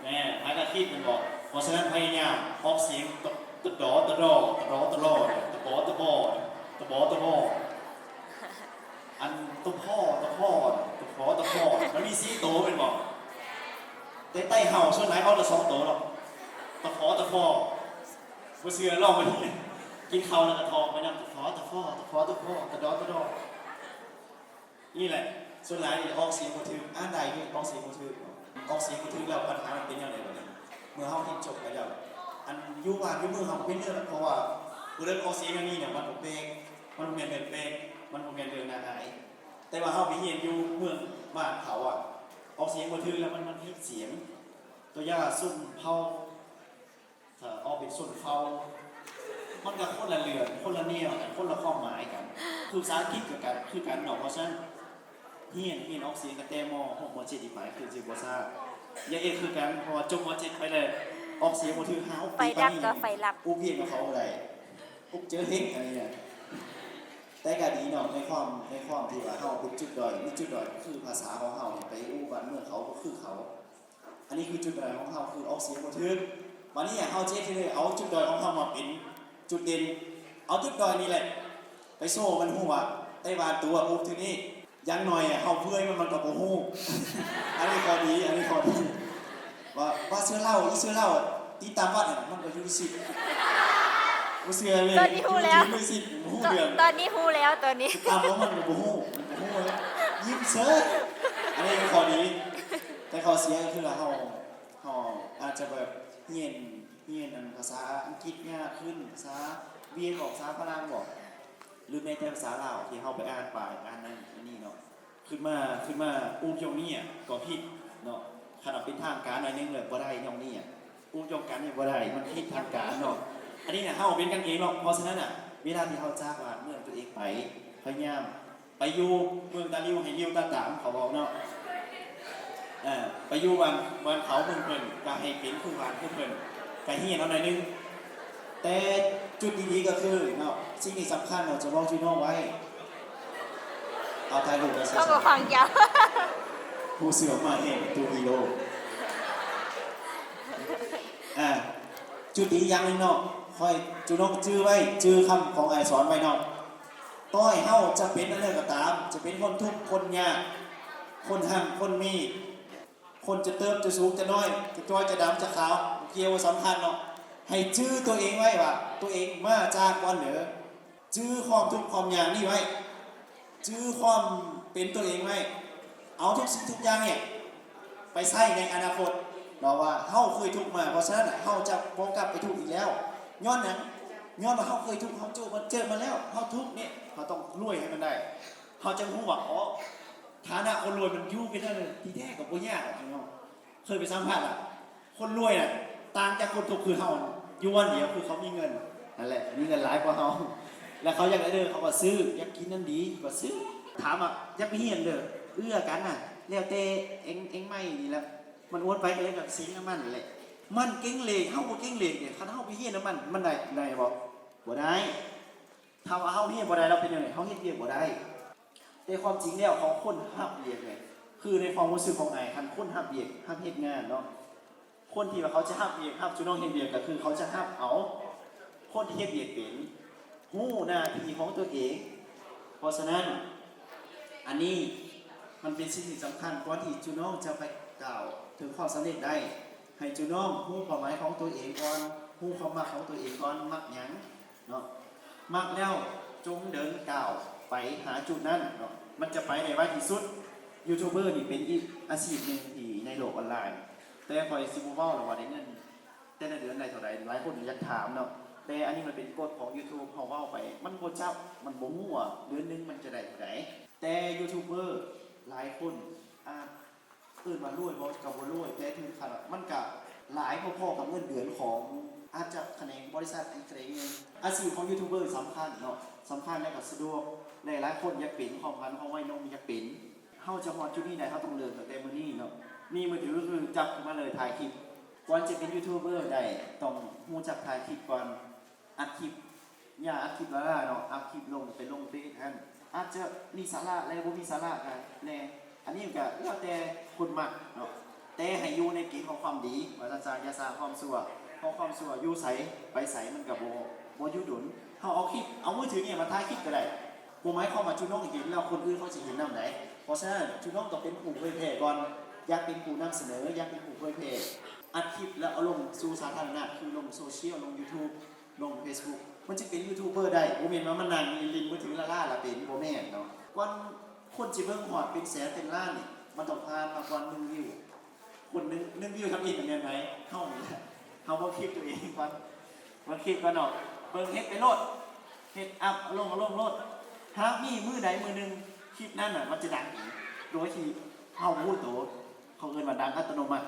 ແມ່ນ ຫາກະຄິດແມ່ນບໍ່? ເພາະສະນັ້ນພະຍາຍາມອອກສຽງ ຕະ ຕະດໍ ຕະດໍ ຕະດໍ ຕະລໍ ຕະປໍ ຕະບໍ ຕະບໍ ຕະບໍ ຕະພໍ ຕະພໍ ຕະພໍ ມັນມີສີ່ໂຕແມ່ນບໍ່? ແຕ່ໄຕ້ເຫົ່າສ່ວນຫຼາຍເວົ້າແຕ່ສອງໂຕເນາະ ຕະພໍ ຕະພໍ ບໍ່ເຊື່ອລອງເບິ່ງ ກິນເຂົ້າແລ້ວກະຖອກໄປນຳ ຕະພໍ ຕະພໍ ຕະພໍ ຕະພໍ ຕະດໍ ຕະດໍ. ນີ້ແຫຼະ ສ່ວນຫຼາຍນີ້ອອກສຽງບໍ່ຖືກ ອ່ານໄດ້ຢູ່ ອອກສຽງບໍ່ຖືກ ອອກສຽງບໍ່ຖືກແລ້ວ ບັນຫາມັນເປັນແນວໃດບາດນີ້? ເມື່ອເຮົາຮຽນຈົບໄປແລ້ວ ອັນຢູ່ບ້ານຢູ່ເມືອງເຮົາເປັນເລື່ອງ ເພາະວ່າຜູ້ໃດອອກສຽງແນວນີ້ນະ ມັນບໍ່ແປກ ມັນບໍ່ແມ່ນເລື່ອງແປກ ມັນບໍ່ແມ່ນເລື່ອງໜ້າອາຍ ແຕ່ວ່າເຮົາໄປຮຽນຢູ່ເມືອງບ້ານເຂົາອະ ອອກສຽງບໍ່ຖືກແລ້ວ ມັນ ມັນຜິດສຽງ ຕົວຢ່າງ ຊົນເຜົ່າ ຖ້າເອົາເປັນຊົນເຜົ່າ ມັນກະຄົນລະເລື່ອງ ຄົນລະແນວກັນ ຄົນລະຄວາມໝາຍກັນ ຄືພາສາອັງກິດກະ ກະຄືກັນເນາະ ເພາະສະນັ້ນ ຮຽນ ຮຽນອອກສຽງຕັ້ງແຕ່ ມໍຫົກ ມໍເຈັດ ນີ້ໄປ ຄືຊິບໍ່ຊ້າ ຢ່າເຮັດຄືກັນ ເພາະວ່າຈົບ ມໍເຈັດ ໄປແລ້ວ ອອກສຽງບໍ່ຖືກ ຫ້າຫົກປີ ໄຟດັບກໍໄຟລັບ ປານນີ້ ອຸບຮຽນກັບເຂົາບໍ່ໄດ້ ອຸບເຈີເຮັງ ອັນນີ້ນະ ແຕ່ກະດີເນາະ ໃນຄວາມ ໃນຄວາມທີ່ວ່າເຮົາເປັນຈຸດດ້ອຍ ມີຈຸດດ້ອຍຄືພາສາຂອງເຮົານີ້ ໄປອູ້ບ້ານເມືອງເຂົາບໍ່ຄືເຂົາ ອັນນີ້ຄືຈຸດດ້ອຍຂອງເຮົາ ຄືອອກສຽງບໍ່ຖືກ ບາດນີ້ເຮົາຈະເຮັດໃຫ້ເອົາຈຸດດ້ອຍຂອງເຮົາມາເປັນຈຸດເດັ່ນ ເອົາຈຸດດ້ອຍນີ້ແຫຼະ ໄປໂຊໃຫ້ມັນຮູ້ວ່າ ໄຕ້ຫວັນຕົວະ ໂອ້ ຈຸດນີ້ ຢ່າງໜ້ອຍເຮົາເມື່ອຍມັນ ມັນກະບໍ່ຮູ້ ອັນນີ້ຂໍ້ດີ ອັນນີ້ຂໍ້ດີ ວ່າ ວ່າເສື້ອເຫຼົ້າ ອີເສື້ອເຫຼົ້າ ຕິດຕາມວັດຫັ້ນ ມັນກະຢູ່ສິດ ບໍ່ເຊື່ອເລີຍ ຕອນນີ້ຮູ້ແລ້ວ ຢູ່ສິດ ບໍ່ຮູ້ເລື່ອງ ຕອນນີ້ຮູ້ແລ້ວ ຕອນນີ້ ຕາມວ່າມັນກະບໍ່ຮູ້ ມັນບໍ່ຮູ້ ຍິ້ມເສີຍ ອັນນີ້ກະຂໍ້ດີ ແຕ່ຂໍ້ເສຍກະຄືວ່າເຮົາ ເຮົາອາດຈະແບບຮຽນ ຮຽນອັນພາສາອັງກິດຍາກຂຶ້ນ ພາສາຫວຽດບໍ ພາສາຝຣັ່ງບໍ ຫຼືແມ້ແຕ່ພາສາລາວທີ່ເຮົາໄປອ່ານປ້າຍ ອ່ານນັ້ນອ່ານນີ້ເນາະ ຂຶ້ນມາ ຂຶ້ນມາ ອຸກຢອງເນຍ ກໍຜິດເນາະ ຄັນເອົາເປັນທາງການໜ້ອຍໜຶ່ງແລ້ວບໍ່ໄດ້ ຢອງເນຍ ອຸກຢອງກັນນີ້ບໍ່ໄດ້ ມັນຜິດທາງການເນາະ ອັນນີ້ນະ ເຮົາເປັນກັນເອງເນາະ ເພາະສະນັ້ນນະ ເວລາທີ່ເຮົາຈາກບ້ານເມືອງຕົວເອງໄປ ພະຍາຍາມ ໄປຢູ່ເມືອງຕາລິວໃຫ້ລິວຕາຕາມ ເຂົາເວົ້າເນາະ ເອີ ໄປຢູ່ບ້ານ ບ້ານເຂົາເມືອງເພິ່ນ ກະໃຫ້ເປັນຄືບ້ານຄືເພິ່ນ ກະຮຽນເອົາໜ້ອຍໜຶ່ງ ແຕ່ຈຸດດີໆກະຄືເນາະ ສິ່ງທີ່ສຳຄັນເນາະ ຈະບອກຈຸນ້ອງໄວ້ ເອົາຖ່າຍຮູບໄວ້ ເຂົາກະຟັງເຈົ້າ ຜູ້ເຊື່ອມາແຫ່ງຕູຮີໂຣ ອ່າ ຈຸດດີຢ່າງໜຶ່ງເນາະ ຂໍໃຫ້ຈຸນ້ອງຈື່ໄວ້ ຈື່ຄຳຂອງອ້າຍສອນໄວ້ເນາະ ຕໍ່ໃຫ້ເຮົາຈະເປັນອັນໃດກະຕາມ ຈະເປັນຄົນທຸກ ຄົນຍາກ ຄົນຮັ່ງ ຄົນມີ ຄົນຈະເຕີບ ຈະສູງ ຈະນ້ອຍ ຈະຈ່ອຍ ຈະດຳ ຈະຂາວ ບໍ່ກ່ຽວ ບໍ່ສຳຄັນເນາະ ໃຫ້ຈື່ຕົວເອງໄວ້ວ່າ ຕົວເອງມາຈາກບ່ອນໃດ ຈື່ຄວາມທຸກຄວາມຍາກນີ້ໄວ້ ຈື່ຄວາມເປັນຕົວເອງໄວ້ ເອົາທຸກສິ່ງທຸກຢ່າງນີ້ໄປໃຊ້ໃນອະນາຄົດເນາະ ວ່າເຮົາເຄີຍທຸກມາ ເພາະສະນັ້ນເຮົາຈະບໍ່ກັບໄປທຸກອີກແລ້ວ ຍ້ອນຫຍັງ? ຍ້ອນວ່າເຮົາເຄີຍທຸກ ເຮົາເຈີ ເຈີມາແລ້ວ ເຮົາທຸກນີ້ ເຮົາຕ້ອງລວຍໃຫ້ມັນໄດ້ ເຮົາຈຶ່ງຮູ້ວ່າ ອໍ ຖານະຄົນລວຍມັນຢູ່ເປັນແນວນັ້ນ ທີ່ແທ້ກະບໍ່ຍາກດອກພີ່ນ້ອງ ເຄີຍໄປສຳພາດລະ ຄົນລວຍນະ ຕ່າງຈາກຄົນທຸກຄືເຮົາ ຢູ່ບ່ອນດຽວຄືເຂົາມີເງິນ ຫັ້ນແຫຼະ ມີເງິນຫຼາຍກວ່າເຮົາ ແລ້ວເຂົາຢາກໄດ້ເດີ ເຂົາກະຊື້ ຢາກກິນອັນດີກະຊື້ ຖາມວ່າຢາກໄປຮຽນເດີ ເອື້ອກັນນະ ແລ້ວແຕ່ເອງ ເອງໄມ້ນີ້ແຫຼະ ມັນໂອນໄປກະເລີຍແບບເສັງນຳມັນຫັ້ນແຫຼະ ມັນເກັ່ງເລງ ເຮົາບໍ່ເກັ່ງເລງເດ ຄັນເຮົາໄປຮຽນນຳມັນ ມັນໄດ້ ໄດ້ບໍ່? ບໍ່ໄດ້ ຖ້າວ່າເຮົາເຮັດບໍ່ໄດ້ແລ້ວເປັນຈັ່ງໃດ? ເຮົາເຮັດວຽກບໍ່ໄດ້ ແຕ່ຄວາມຈິງແລ້ວເຂົາຄົນຮັບວຽກແມ່ນ ຄືໃນຄວາມຮູ້ສຶກຂອງອ້າຍ ຄັນຄົນຮັບວຽກ ຮັບເຮັດງານເນາະ ຄົນທີ່ວ່າເຂົາຈະຮັບວຽກ ຮັບຈຸນ້ອງເຮັດວຽກ ກະຄືເຂົາຈະຮັບເອົາຄົນທີ່ເຮັດວຽກເປັນ ຮູ້ໜ້າທີ່ຂອງຕົວເອງ ເພາະສະນັ້ນ ອັນນີ້ມັນເປັນສິ່ງທີ່ສຳຄັນ ກ່ອນທີ່ຈຸນ້ອງຈະໄປກ້າວເຖິງຄວາມສຳເລັດໄດ້ ໃຫ້ຈຸນ້ອງຮູ້ເປົ້າໝາຍຂອງຕົວເອງກ່ອນ ຮູ້ຄວາມມັກຂອງຕົວເອງກ່ອນ ມັກຫຍັງ ເນາະ ມັກແລ້ວຈົ່ງເດີນກ້າວໄປຫາຈຸດນັ້ນເນາະ ມັນຈະໄປໄດ້ໄວທີ່ສຸດ ຢູທູບເບີນີ້ເປັນອີກອາຊີບໜຶ່ງທີ່ໃນໂລກອອນລາຍ ແຕ່ຂ້ອຍຊິບໍ່ເວົ້າແລ້ວວ່າໄດ້ເງິນແຕ່ລະເດືອນໄດ້ເທົ່າໃດ ຫຼາຍຄົນຢາກຖາມເນາະ ແຕ່ອັນນີ້ມັນເປັນກົດຂອງຢູທູບ ເຮົາເວົ້າໄປມັນບໍ່ຈັບ ມັນບໍ່ຮູ້ວ່າເດືອນໜຶ່ງມັນຈະໄດ້ເທົ່າໃດ ແຕ່ຢູທູບເບີຫຼາຍຄົນອາດ ເອີ້ນວ່າລວຍບໍ່ ກະບໍ່ລວຍ ແຕ່ເຖິງຂັ້ນວ່າ ມັນກະຫຼາຍພໍໆກັບເງິນເດືອນຂອງ ອາດຈະຂະແໜງບໍລິສັດອີກຂະແໜງໜຶ່ງ ອາຊີບຂອງຢູທູບເບີສຳຄັນເນາະ ສຳຄັນ ແລະກະສະດວກ ແລະຫຼາຍຄົນຢາກເປັນ ຄວາມຝັນຂອງວັຍໜຸ່ມຢາກເປັນ ເຮົາຈະຮອດຈຸດນີ້ໄດ້ ເຮົາຕ້ອງເລີ່ມຕັ້ງແຕ່ມື້ນີ້ເນາະ ມີມືຖືກະຄືຈັບຂຶ້ນມາເລີຍ ຖ່າຍຄລິບ ກ່ອນຈະເປັນຢູທູບເບີໄດ້ ຕ້ອງຮູ້ຈັກຖ່າຍຄລິບກ່ອນ ອັດຄລິບ ຢ່າອັດຄລິບລ້າໆເນາະ ອັດຄລິບລົງໄປລົງເຟສຫັ້ນ ອາດຈະມີສາລະ ແລະບໍ່ມີສາລະກະແດ່ ອັນນີ້ກະແລ້ວແຕ່ຄົນມັກເນາະ ແຕ່ໃຫ້ຢູ່ໃນເກນຂອງຄວາມດີ ວ່າຊັ້ນຊະ, ຢ່າສ້າງຄວາມຊົ່ວ, ເພາະຄວາມຊົ່ວຢູ່ໃສ ໄປໃສມັນກໍບໍ່ ບໍ່ຢູ່ດົນ. ເຮົາເອົາຄລິບ ເອົາມືຖືນີ້ມາຖ່າຍຄລິບກໍໄດ້. ບໍ່ໝາຍຄວາມວ່າຈຸນ້ອງເຫັນແລ້ວຄົນອື່ນເຂົາຊິເຫັນນຳໃດ໋. ເພາະສະນັ້ນ ຈຸນ້ອງຕ້ອງເປັນຜູ້ເຜີຍແຜ່ກ່ອນ, ຢາກເປັນຜູ້ນຳສະເໜີ, ຢາກເປັນຜູ້ເຜີຍແຜ່. ອັດຄລິບແລ້ວເອົາລົງສູ່ສາທາລະນະ ຄືລົງໂຊຊຽວ, ລົງຢູທູບ, ລົງເຟສບຸກ ມັນຊິເປັນຢູທູບເບີໄດ້. ບໍ່ແມ່ນວ່າມານັ່ງຫຼິ້ນມືຖືລ້າໆ ລະເປັນ, ບໍ່ແມ່ນເນາະ. ກ່ອນຄົນຊິເບິ່ງຮອດເປັນແສນເປັນລ້ານນີ້ ມັນຕ້ອງຜ່ານມາກ່ອນໜຶ່ງວິວ. ຄົນໜຶ່ງ ໜຶ່ງວິວທຳອິດແມ່ນໃຜ? ເຮົານີ້ແຫຼະ. ເຮົາເບິ່ງຄລິບຕົວເອງກ່ອນ, ເບິ່ງຄລິບກ່ອນເນາະ. ເບິ່ງເຮັດໄປໂລດ, ເຮັດອັບ ເອົາລົງ ເອົາລົງໂລດ. ຫາກມີມື້ໃດມື້ໜຶ່ງ ຄລິບນັ້ນນະ ມັນຈະດັງເອງ ໂດຍທີ່ເຮົາບໍ່ຮູ້ໂຕ. ເຂົາເອີ້ນວ່າດັງອັດຕະໂນມັດ.